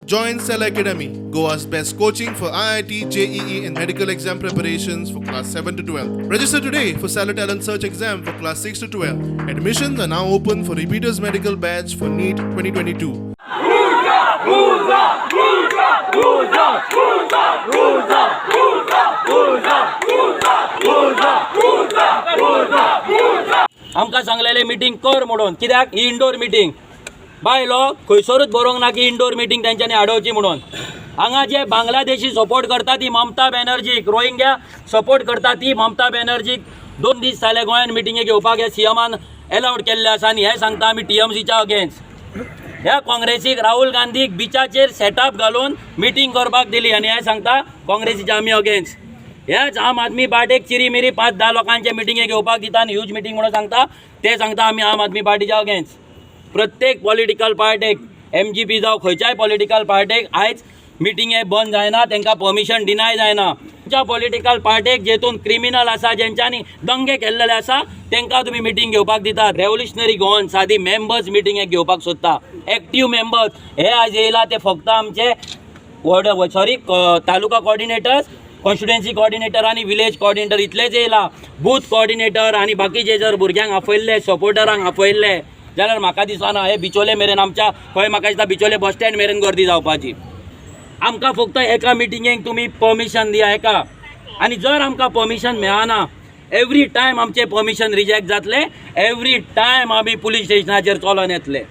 Join Cell Academy, Goa's best coaching for IIT, JEE, and medical exam preparations for class 7 to 12. Register today for Stellar Talent Search exam for class 6 to 12. Admissions are now open for repeaters medical batch for NEET 2022. आमकां सांगलेलें meeting कर म्हणून. कित्याक ही indoor meeting by law खंयसरूच बरोवंक ना की indoor meeting तेंच्यांनी आडोवची म्हणून. हांगा जे बांगलादेशी सपोर्ट करता ती ममता बॅनर्जीक, रोहिंग्या सपोर्ट करता ती ममता बॅनर्जीक 2 दीस जाले गोंयान मिटिंगे घेवपाक हे सीएमान एलावड केल्ले आसा. आनी हें सांगता आमी टीएमसीच्या अगेन्स्ट. ह्या काँग्रेसीक, राहुल गांधीक बिचाचेर सेटअप घालून मिटींग करपाक दिली आनी हें सांगता काँग्रेसीच्या आमी अगेन्स्ट. हेच आम आदमी पार्टीक चिरी मिरी 5-10 लोकांचे मिटिंगे घेवपाक दिता आनी ह्यूज मिटींग म्हणून सांगता. ते सांगता आमी आम आदमी पार्टीच्या अगेन्स्ट. प्रत्येक पॉलिटिकल पार्टीक, एमजीपी जावं खंयच्याय पॉलिटिकल पार्टीक आयज मिटिंगे बंद जायना, तांकां परमिशन डिनाय जायना. खंयच्या पॉलिटिकल पार्टीक जेतून क्रिमिनल आसा, जेंच्यांनी दंगे केल्लेले आसा, तांकां तुमी मिटींग घेवपाक दितात? रेव्होल्युशनरी गोवन सादी मेंबर्स मिटिंगेक घेवपाक सोदता, एक्टीव मेंबर्स. हे आयज येयला ते फक्त आमचे ward, sorry, taluka coordinators, constituency coordinator आनी विलेज कॉर्डिनेटर इतलेच येयला. बूथ कॉर्डिनेटर आनी बाकीचे जर भुरग्यांक आपयल्ले, सपोर्टरांक आपयल्ले जाल्यार म्हाका दिसना हे बिचोले मेरेन, आमच्या खंय म्हाका दिसता बिचोले बस स्टँड मेरेन गर्दी जावपाची. आमकां फक्त एका मिटिंगेक तुमी परमिशन दिया, एका. आनी जर आमकां परमिशन मेळना, एवरी टायम आमचें परमिशन रिजेक्ट जातलें, एवरी टायम आमी पुलीस स्टेशनाचेर चलोन येतले.